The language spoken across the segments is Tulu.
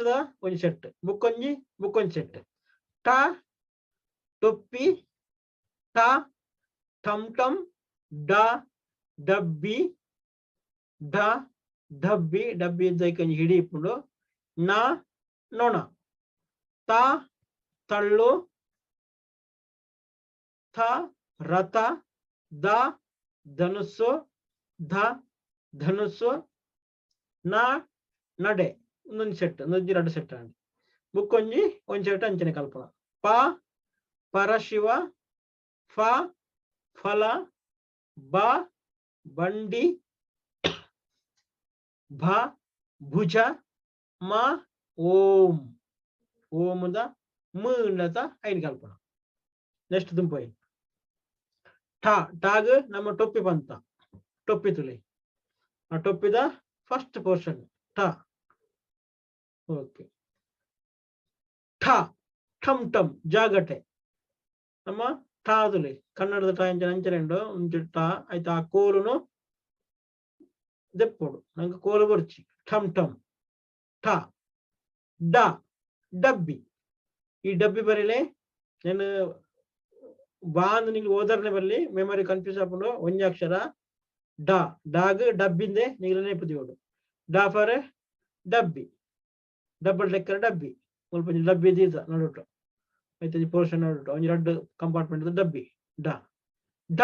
ದ ಒಂಜಿ ಸೆಟ್, ಬುಕ್ಕೊಂಜಿ ಬುಕ್ಕೊಂಜಿ ಸೆಟ್. ಟ ಟೊಪ್ಪಿ, ಟ ಟಮ್ ಟಮ್, ಡ ಡಬ್ಬಿ, ಢ ಡಬ್ಬಿ, ಡಬ್ಬಿ ಇದ್ದಕ್ಕೆ ಹಿಡಿ ಇಪ್ಪುಂಡು. ನ ನೊಣ, ತ ತಳ್ಳು, ಥ ರಥ, the ಧನುಸ್ಸು, ಧ ಧನುಸ್ಸು, ನ ನಡೆ. ಒಂದೊಂದು ಸೆಟ್, ಒಂದೊಂದು ಎರಡು ಸೆಟ್ ಅಂಡ್ ಬುಕ್ಕೊಂಜಿ ಒಂಜಿ ಸೆಟ್ ಅಂಚನೆ ಕಲ್ಪನ. ಪ ಪರಶಿವ, ಫ ಫಲ, ಬ ಬಂಡಿ, ಭ ಭುಜ, ಮ ಓಂ. ಓಮದ ಮ ಉಂಡತ ಐನ್ ಕಲ್ಪನ. ನೆಕ್ಸ್ಟ್ ದುಂಪೋಯಿ ಠ. ಠಾಗ್ ನಮ್ಮ ಟೊಪ್ಪಿ ಪಂತ, ಟೊಪ್ಪಿ ತುಳಿ. ಆ ಟೊಪ್ಪಿದ ಫಸ್ಟ್ ಪೋರ್ಷನ್ ಠ. ಓಕೆ. ಠ ಠಮ್ ಟಮ್ ಜಾಗಟೆ. ನಮ್ಮ ಠಾ ತುಳಿ, ಕನ್ನಡದ ಠ ಅಂಚನೆ ಅಂಚನೆ ಉಂಡು ಒಂಜಿ ಠ ಆಯ್ತು. ಆ ಕೋಲುನು ದೆಪ್ಪೊಡು, ನಂಗೆ ಕೋಲು ಬರ್ಚಿ. ಠಮ್ ಟಮ್ ಠ. ಡ ಡಬ್ಬಿ. ಈ ಡಬ್ಬಿ ಬರೀಲೆ నేను ಬಾಂದ್ ನಿಂಗೆ ಓದರ್ನೆ ಬರಲಿ, ಮೆಮೊರಿ ಕನ್ಫ್ಯೂಸ್ ಆಪುಂಡು. ಒಂಜಿ ಅಕ್ಷರ ಡ, ಡಾಗ್ ಡಬ್ಬಿಂದೆ ನಿಗ್ಲ ನೆನಪು. ಡ ಫಾರ್ ಡಬ್ಬಿ, ಡಬಲ್ ಡೆಕ್ಕರ್ ಡಬ್ಬಿ. ಮುಲ್ಪ ಒಂಜಿ ಡಬ್ಬಿ ದೀತ ನಡುಟು ಐತೆ, ಪೋರ್ಷನ್ ನಡುಟು ಒಂಜಿ ರಡ್ಡ್ ಕಂಪಾರ್ಟ್ಮೆಂಟ್ ಡಬ್ಬಿ. ಡ ಡ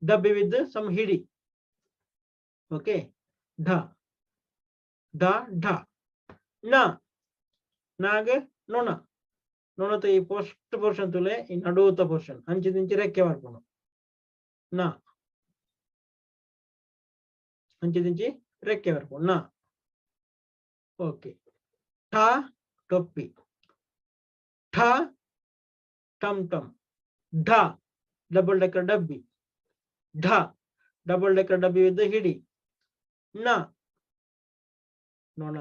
ಡಬ್ಬಿ ವಿತ್ ಸಮ್ ಹಿಡಿ. ಓಕೆ. ಢ ಢ ಢ. ನ ನಾಗ ನೊಣ. ನೊಣತ ಈ ಫಸ್ಟ್ ಪೋರ್ಷನ್ ತುಲೆ, ಈ ನಡುತ ಪೋರ್ಷನ್ ಅಂಚಿದಿಂಚಿ ರೆಕ್ಕೆ ಬರ್ಪುಂಡು. ನ ಅಂಚಿದಿಂಚಿ ರೆಕ್ಕೆ ಬರ್ಪುಂಡು ನ. ಓಕೆ. ಠ ಟೊಪ್ಪಿ, ಠ ಟಮ್ ಟಮ್, ಢ ಡಬಲ್ ಡೆಕ್ಕರ್ ಡಬ್ಬಿ, ಢ ಡಬಲ್ ಡೆಕ್ಕರ್ ಡಬ್ಬಿ ವಿತ್ ಹಿಡಿ, ನ ನೊಣ.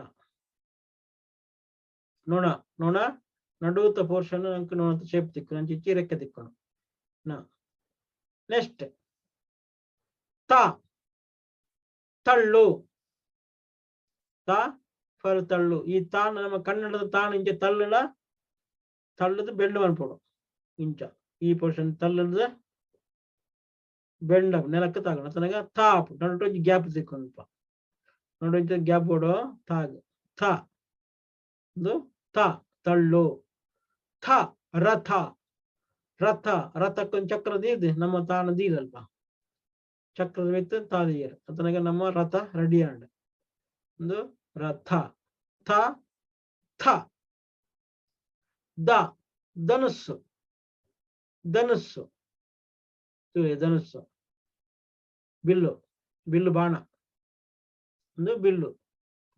ನೊಣ ನೊಣ ನಡುತ ಪೋರ್ಷನ್ ಅಂಕ ನೊಣತ ಶೇಪ್ ತಿಕ್ಕು, ಅಂಚಿಂಚಿ ರೆಕ್ಕೆ ತಿಕ್ಕುನು ನ. ನೆಕ್ಸ್ಟ್ ತ ತಳ್ಳು. ತ ಫರ್ ತಳ್ಳು. ಈ ತಾನು ನಮ್ಮ ಕನ್ನಡದ ತಾನು ಇಂಚ ತಳ್ಳುಡ ತಳ್ಳುದು ಬೆಂಡು ಮನ್ಪೊಡು ಇಂಚ. ಈ ಪೋರ್ಷನ್ ತಳ್ಳುದ ಬೆಂಡ ನೆಲಕ್ಕೆ ತಾಗಣ ತನಗ ತಾಪ್ ನಡುಟು ಒಂಜಿ ಗ್ಯಾಪ್ ತಿಕ್ಕುನಲ್ಪ ನಡು ಇಂಚ ಗ್ಯಾಪ್ ಬೋಡು ತಾಗ್. ಥ ಇದು ತ ತಳ್ಳು. ಥ ರಥ. ರಥ, ರಥಕ್ಕೊಂದು ಚಕ್ರ ದೀದ್ ನಮ್ಮ ತಾನ ದೀದಲ್ಪ ಚಕ್ರದ ಮಿತ್ತು ತಾದಿಯರ್ ಅತನಗ ನಮ್ಮ ರಥ ರೆಡಿ ಆಂಡ್. ಒಂದು ರಥ. ಥ ಥ. The ಧನುಸ್ಸು. ಧನುಸ್ಸು ತೂಲೆ, ಧನುಸ್ಸು ಬಿಲ್ಲು, ಬಿಲ್ಲು ಬಾಣ ಒಂದು ಬಿಲ್ಲು.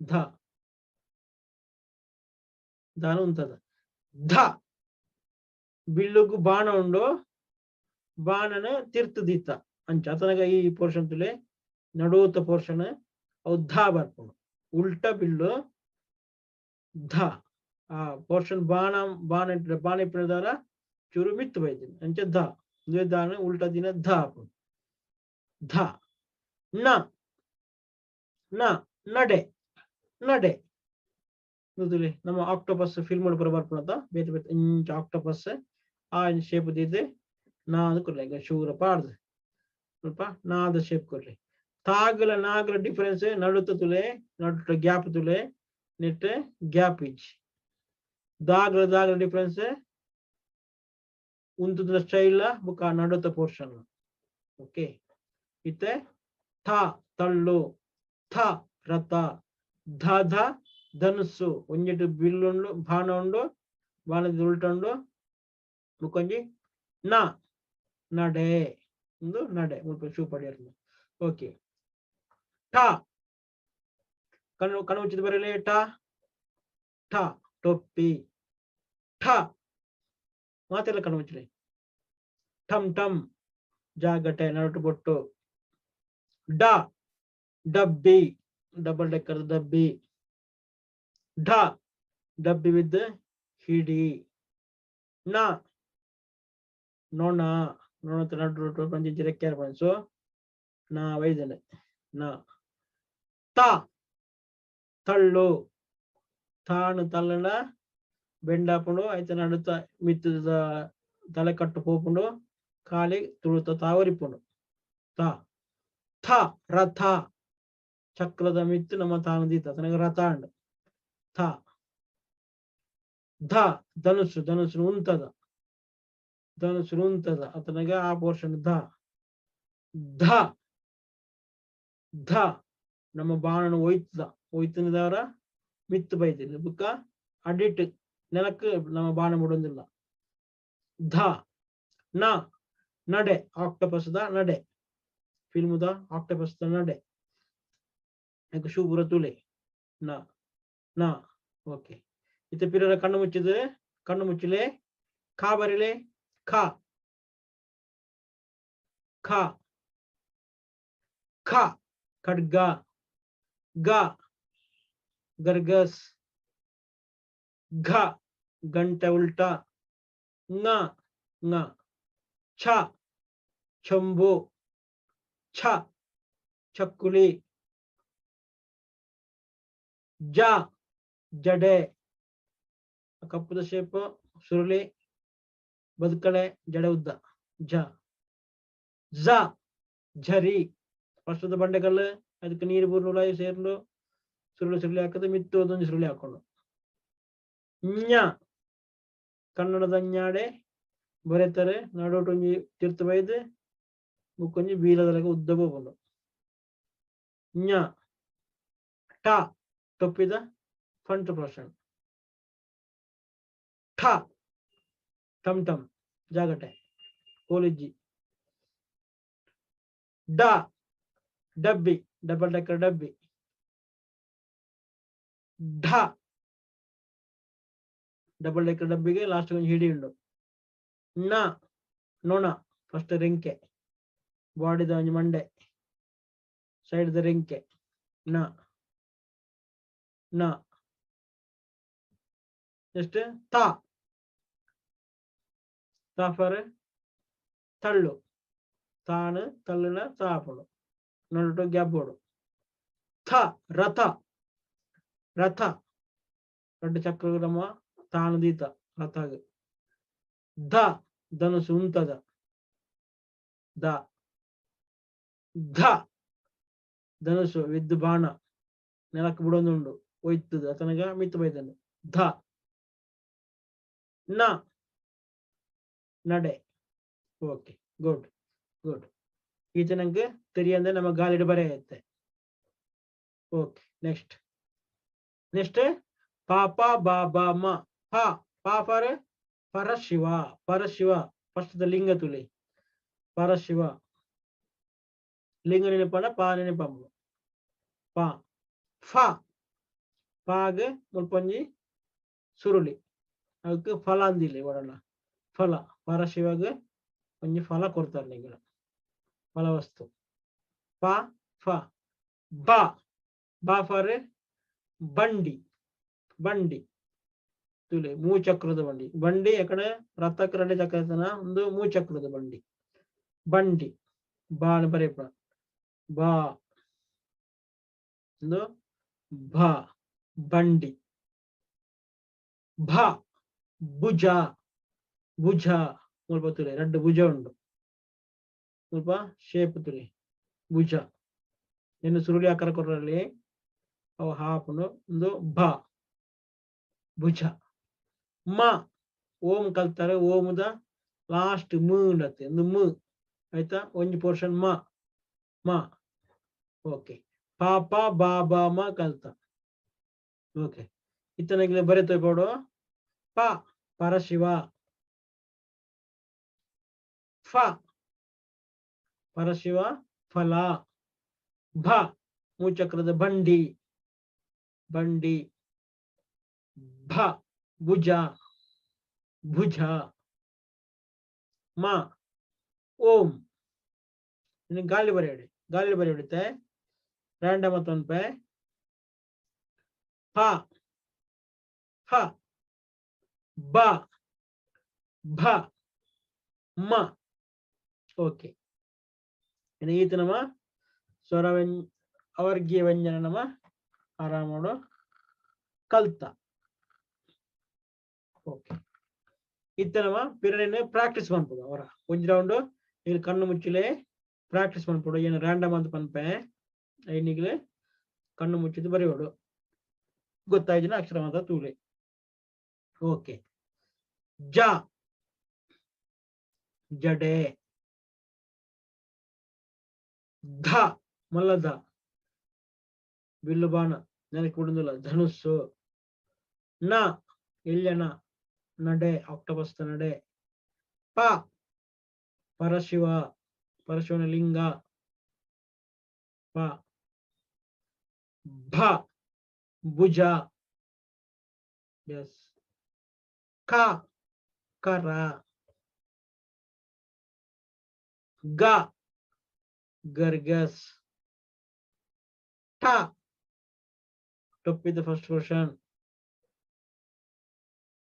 ಧ ದಾನ ಉಂತದ ಧ. ಬಿಲ್ಲುಗು ಬಾಣ ಉಂಡು, ಬಾಣನ ತಿರ್ತು ದೀತ ಅಂಚ. ಅತನಗ ಈ ಪೋರ್ಷನ್ ತುಲೆ, ನಡುತ ಪೋರ್ಷನ್ ಅವು ಧ ಬರ್ಪುಂಡು. ಉಲ್ಟ ಬಿಲ್ಲು ಧ. ಆ ಪೋರ್ಷನ್ ಬಾಣ ಬಾಣ ಇಟ್ಟರೆ ಬಾಣ ಇಪ್ಪುನ ಚೂರು ಮಿತ್ತು ಬೈದಿನಿ ಅಂಚ ಧ. ಉಂದುವೆ ದಾನ ಉಲ್ಟ ದಿನ ಧ ಆಪುಂಡು. ಧ. ನ ನ ನಡೆ. ನಡೆ ಗೊತ್ತುಲೆ, ನಮ್ಮ ಆಕ್ಟೋಪಸ್ ಫಿಲ್ಮ್ ಪೂರ ಬರ್ಪುನತ ಬೇತೆ ಬೇತೆ ಇಂಚ ಆಕ್ಟೋಪಸ್ ಆ ಶೇಪ್ ದೀದ್ ನಾದ ಕೊರ್ಲೆ. ಈಗ ಶೂರ ಪಾಡ್ದ್ ಸ್ವಲ್ಪ ನಾದ ಶೇಪ್ ಕೊರ್ಲೆ. ತಾಗಲ ನಾಗಲ ಡಿಫರೆನ್ಸ್ ನಡುತ ತುಲೆ, ನಡುಟ ಗ್ಯಾಪ್ ತುಲೆ, ನೆಟ್ ಗ್ಯಾಪ್ ಇಜ್ಜಿ. ದಾಗಲ ದಾಗಲ ಡಿಫರೆನ್ಸ್ ಉಂತುದ ಸ್ಟೈಲ್ ಬುಕ್ಕ ನಡುತ ಪೋರ್ಷನ್. ಓಕೆ. ಇತ್ತೆ ಥ ತಳ್ಳು, ಥ ರಥ, ಧ ಧ ಧನುಸ್ಸು. ಒಂಜಿಟ್ ಬಿಲ್ಲುಂಡು, ಬಾಣ ಉಂಡು, ಬಾಣದ ಉಲ್ಟ ಉಂಡು. ಬುಕ್ಕೊಂಜಿ ನ ನಡೆ. ಒಂದು ನಡೆ ಮುಲ್ಪ ಶೂ ಪಡೆಯರ್ನ. ಓಕೆ. ಠ ಕಣ್ಣು ಕಣ್ಣು ಮುಚ್ಚಿದ ಬರಲಿ. ಠ ಠ ಟೊಪ್ಪಿ, ಠ ಮಾತೆಲ್ಲ ಕಣ್ಣು ಮುಚ್ಚಲಿ. ಠಮ್ ಟಮ್ ಜಾಗಟೆ, ನಡುಟು ಬೊಟ್ಟು. ಡ ಡಬ್ಬಿ, ಡಬಲ್ ಡೆಕ್ಕರ್ ಡಬ್ಬಿ. ಢ ಡಬ್ಬಿ ವಿತ್ ಹಿಡಿ. ನ ನೊಣ. ನೊಣತ ನಡು ಒಂಜಿ ರೆಕ್ಕೆ ಸೊ ನಾ ವೈದನೆ ನ. ತ ತಳ್ಳು. ತಾನು ತಲ್ಲಣ ಬೆಂಡಾಪುಂಡು, ಐತ ನಡುತ ಮಿತ್ತದ ತಲೆ ಕಟ್ಟು ಪೋಪುಂಡು, ಖಾಲಿ ತುಳುತ ತಾವರಿಪುಂಡು. ತ ಥ ರಥ, ಚಕ್ರದ ಮಿತ್ತು ನಮ್ಮ ತಾನು ದೀತ ತನಗ ರಥ ಅಂಡ್. ಥ ಧ ಧನುಸ್ಸು, ಧನುಸ್ಸು ಉಂತದ, ಧನುಸ್ಸು ಉಂತದ ಅತನಗ ಆ ಪೋರ್ಷನ್ ಧ. ಧ ಧ ನಮ್ಮ ಬಾಣನ ಒಯ್ತದ, ಒಯ್ತನದವರ ಮಿತ್ತು ಬೈದಿಲ್ಲ ಬುಕ್ಕ ಅಡಿಟ್ ನೆಲಕ್ಕೆ ನಮ್ಮ ಬಾಣ ಬಿಡೊಂದಿಲ್ಲ. ಧ ನ ನಡೆ, ಆಕ್ಟೋಪಸ್ the ನಡೆ, ಫಿಲ್ಮ್ the octopus the ನಡೆ, ಶೂಪುರ ತುಲೆ ನ ನ. ಓಕೆ, ಇತ್ತ ಪಿರರ ಕಣ್ಣು ಮುಚ್ಚಿದ್ರೆ ಕಣ್ಣು ಮುಚ್ಚಿಲೆ, ಖಾ ಬರಿಲೆ, ಖ ಖ ಖ ಖಡ್ಗ, ಗ ಗರ್ಗಸ್, ಘ ಗಂಟೆ ಉಲ್ಟಾ, ങ ങ ಛ ಚೊಂಬು, ಛ ಚಕ್ಕುಲಿ, ಜ ಜಡೆ, ಕಪ್ಪುದ ಶೇಪ್ ಸುರುಳಿ ಬದುಕಳೆ ಜಡೆ ಉದ್ದ ಜ. ಝ ಝರಿ, ಫಸ್ಟ್ ಬಂಡೆಕಲ್ಲು ಅದಕ್ಕೆ ನೀರು ಬೂರ್ನುಲಾಯಿ ಸೇರ್ಲು ಸುರುಳಿ ಸುರುಳಿ ಹಾಕದ ಮಿತ್ತು ಅದೊಂದು ಸುರುಳಿ ಹಾಕೊಂಡು. ಞ ಕನ್ನಡದ ಞಾಡೆ ಬರೆತಾರೆ, ನಡುಟೊಂಜಿ ತಿರ್ತು ಬೈದು ಬುಕ್ಕೊಂಜಿ ಬೀಲದಲಕ ಉದ್ದ ಪೋಪುಂಡು. ಞ ಟ ಟೊಪ್ಪಿದ ಫ್ರಂಟ್ ಪೋರ್ಷನ್. ಠ ಟಮ್ ಟಮ್ ಜಾಗಟೆ ಕೋಲಿಜ್ಜಿ. ಡ ಡಬ್ಬಿ, ಡಬಲ್ ಡೆಕ್ಕರ್ ಡಬ್ಬಿ. ಢ ಡಬಲ್ ಡೆಕ್ಕರ್ ಡಬ್ಬಿಗೆ ಲಾಸ್ಟ್ ಒಂಜಿ ಹಿಡಿ ಉಂಡು. ನ ನೊಣ, ಫಸ್ಟ್ ರೆಂಕೆ, ಬಾಡಿದ ಒಂಜಿ ಮಂಡೆ ಸೈಡ್ ದ ರೆಂಕೆ. ನ ನ ನೆಕ್ಸ್ಟ್ ತ, ತ ಫಾರ್ ತಳ್ಳು, ತಾನು ತಳ್ಳುನ ತಾಪುಂಡು, ನಡುಟು ಗ್ಯಾಪ್ ಬೋಡು. ಥ ರಥ, ರಥ ರಡ್ಡು ಚಕ್ರ ನಮ್ಮ ತಾನು ದೀತ ರಥಗ್. ಧ ಧನುಸು ಉಂತದ the. ಧ ಧನುಸು ವಿದ್ ಬಾಣ ನೆಲಕ್ಕೆ ಬಿಡೊಂದುಂಡು ಒಯ್ತದ ಅತನಗ ಮಿತ್ತು ಬೈದನು. ಧ ನ ನಡೆ. Okay, good good. ಈತನಂಗೆ ತೆರಿಯಂದೆ ನಮ್ಮ ಗಾಲಿಡ್ ಬರೆಯುತ್ತೆ. ಓಕೆ, ನೆಕ್ಸ್ಟ್ ನೆಕ್ಸ್ಟ್ ಪಾಪ ಬಾಬಾ ಮ ಪ ಪಾ for Parashiva, Parashiva first the ಲಿಂಗ ತುಲಿ ಪರಶಿವ ಲಿಂಗ ನೆನಪಣ ಪಾ ನೆನಪಂಬು ಪ. ಫ ಪಾಗ್ ಮುಲ್ಪೊಂಜಿ ಸುರುಳಿ, ಅದಕ್ಕೆ ಫಲ ಅಂದಿಲ್ಲ ಒಡನ ಫಲ, ಪರಶಿವಗ್ ಒಂಜಿ ಫಲ ಕೊಡ್ತಾರೆ ನಿಗಳ ಫಲವಸ್ತು. ಪ ಫ. ಬ ಬ ಫಾರ್ ಬಂಡಿ, ಬಂಡಿ ತುಲೆ ಮೂಚಕ್ರದ ಬಂಡಿ, ಬಂಡಿ ಯಾಕಡೆ ರಥಕ್ಕೆ ಎರಡು ಚಕ್ರ ಇರ್ತನ, ಒಂದು ಮೂಚಕ್ರದ ಬಂಡಿ, ಬಂಡಿ ಬಾ ಬರೆಯಪ್ಪ ಬಾ ಒಂದು ಭ ಬಂಡಿ. ಭ ಭುಜ, ಭುಜ ಮುಲ್ಪ ತುಲೆ ರಡ್ಡು ಭುಜ ಉಂಡು, ಮುಲ್ಪ ಶೇಪ್ ತುಲೆ ಭುಜ, ಇನ್ನು ಸುರುಳಿ ಆಕಾರ ಕೊಡರಲ್ಲಿ ಅವು ಹಾಪುಂಡು. ಒಂದು ಭ ಭುಜ. ಮ ಓಂ ಕಲ್ತಾರೆ, ಓಮದ ಲಾಸ್ಟ್ ಮ ಉಂಡತ್ತೆ ಒಂದು ಮ ಆಯ್ತಾ, ಒಂಜಿ ಪೋರ್ಷನ್ ಮ ಮ. ಓಕೆ, ಪಾಪ ಬಾಬಾ ಮ ಕಲ್ತ. ಓಕೆ, ಇತ್ತನಗಿಲೆ ಬರೆತೋ ಪೋಡು. ಪ ಪರಶಿವ, ಫ ಪರಶಿವ ಫಲ, ಭ ಮೂಚಕ್ರದ ಬಂಡಿ, ಬಂಡಿ, ಭ ಭುಜ, ಭುಜ, ಮ ಓಂ. ಇನ್ನು ಗಾಳಿ ಬರೆಯಡಿ, ಗಾಳಿ ಬರೆಯಡುತ್ತೆ ರ್ಯಾಂಡಮ್ ಅನ್ಪೆ. ಪ ಫ ಬ ಭ ಮ. ಓಕೆ, ಇನ್ನು ಈತ ನಮ್ಮ ಸ್ವರ ಅವರ್ಗೀಯ ವ್ಯಂಜನ ನಮ್ಮ ಆರಾಮೋಡು ಕಲ್ತ. ಓಕೆ, ಇತ್ತೆ ನಮ್ಮ ಪಿರಣಿನ ಪ್ರಾಕ್ಟೀಸ್ ಮನ್ಪುಗ. ಅವರ ಒಂಜಿ ರೌಂಡ್ ನೀರು ಕಣ್ಣು ಮುಚ್ಚಿಲೆ ಪ್ರಾಕ್ಟೀಸ್ ಮನ್ಪೊಡು. ಏನು ರ್ಯಾಂಡಮ್ ಅಂತ ಪನ್ಪೆ, ಐನಿಗ್ಲೆ ಕಣ್ಣು ಮುಚ್ಚಿದ್ದು ಬರೆಯೋಡು. ಗೊತ್ತಾಯ್ತಿನ ಅಕ್ಷರ ಮಾತ್ರ ತೂಲೆ. ಓಕೆ. ಜ, ಜಡೆ. ಧ, ಮಲ್ಲಧ, ಬಿಲ್ಲು ಬಾಣ ನೆನಕ್ಕೆ ಬಿಡುದಿಲ್ಲ, ಧನುಸ್ಸು. ನ, ಎಲ್ಯನ ನಡೆ, ಆಕ್ಟೋಪಸ್ ನಡೆ. ಪ, ಪರಶಿವ, ಪರಶಿವನ ಲಿಂಗ ಪ. ಭ, ಭುಜ. ಎಸ್. ಕ, ಕರ. ಗ, ಗರ್ಗಸ್. ಟ, ಟೊಪ್ಪಿದ ಫಸ್ಟ್ ವರ್ಷನ್.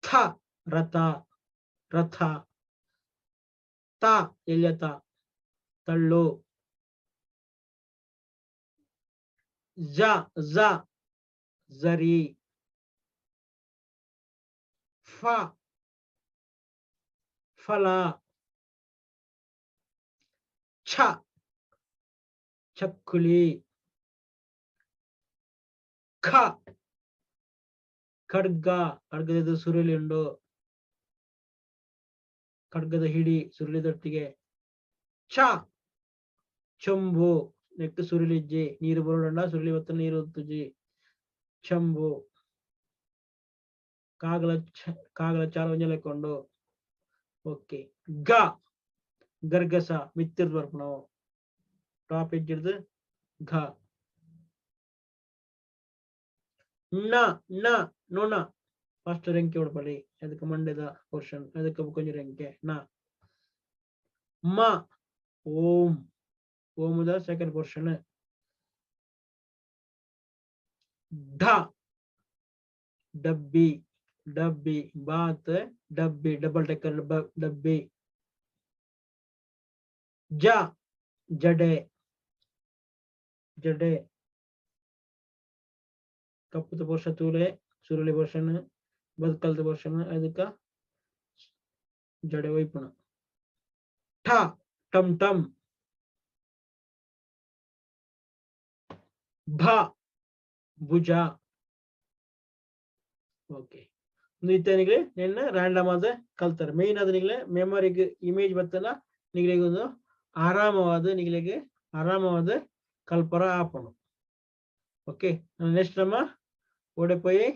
ಥ, ರಥ, ರಥ. ತ, ಎಲ್ಯತ, ತಳ್ಳು. ಜ, ಝ, ಝರಿ. ಫ, ಫಲ. ಛ, ಚಕ್ಕುಲಿ. ಖ, ಖಡ್ಗ. ಖಡ್ಗದ ಸುರುಳಿ ಉಂಡು, ಖಡ್ಗದ ಹಿಡಿ ಸುರುಳಿದೊಟ್ಟಿಗೆ. ಚ, ಚೊಂಬು. ನೆಕ್ ಸುರುಳಿಜ್ಜಿ, ನೀರು ಬರೋಣ ಸುರುಳಿ ಬತ್ತ ನೀರು ಒತ್ತುಜಿ, ಚಂಬು. ಕಾಗಲ, ಕಾಗಲ ಚಾರ ಒಂಜಲೆಕೊಂಡು. ಓಕೆ. ಗ, ಗರ್ಗಸ, ಮಿತ್ತಿರ್ದು ಬರ್ಪುನವು, ಟಾಪ್ ಎಜ್ಜಿಡ್ದು ಘ. ನ, ನ, ನೊಣ. ಫಸ್ಟ್ ರೆಂಕೆ ಉಡ್ಪಲಿ, ಅದಕ್ಕೆ ಮಂಡ್ಯದ ಪೋರ್ಷನ್, ಅದಕ್ಕೆ ಕೊಂಜಿ ರೆಂಕೆ ನ. ಮ, ಓಂ, ಓಮದ ಸೆಕೆಂಡ್ ಪೋರ್ಷನ್. ಢ, ಡಬ್ಬಿ, ಡಬ್ಬಿ ಬಾತ್, ಡಬ್ಬಿ, ಡಬಲ್ ಟೆಕ್ಕರ್ ಡಬ್ಬಿ. ಜ, ಜಡೆ, ಜಡೆ. ಕಪ್ಪುದ ಪೋರ್ಷನ್ ತೂಲೆ, ಸುರುಳಿ ಪೋರ್ಷನ್, ಬದುಕಲ್ದ ಪೋರ್ಷನ್, ಅದಕ್ಕ ಜಡೆ ಒಯ್ಪುಣ. ಠ, ಟಮ್ ಟಮ್. ಭ, ಭುಜ. ಓಕೆ. ಇತ್ತೆ ನಿಗ್ಲೆ ನಿನ್ನ ರ್ಯಾಂಡಮ್ ಆದ ಕಲ್ತಾರೆ. ಮೇನ್ ಆದ ನಿಗ್ಲೆ ಮೆಮೊರಿಗೆ ಇಮೇಜ್ ಬತ್ತನ ನಿಗ್ಲೆಗ್ ಒಂದು ಆರಾಮವಾದ, ನಿಗ್ಲೆಗ್ ಆರಾಮವಾದ ಕಲ್ಪರ ಆಪಣು. ಓಕೆ, ನೆಕ್ಸ್ಟ್ ನಮ್ಮ ಓಡೆ ಪೋಯಿ.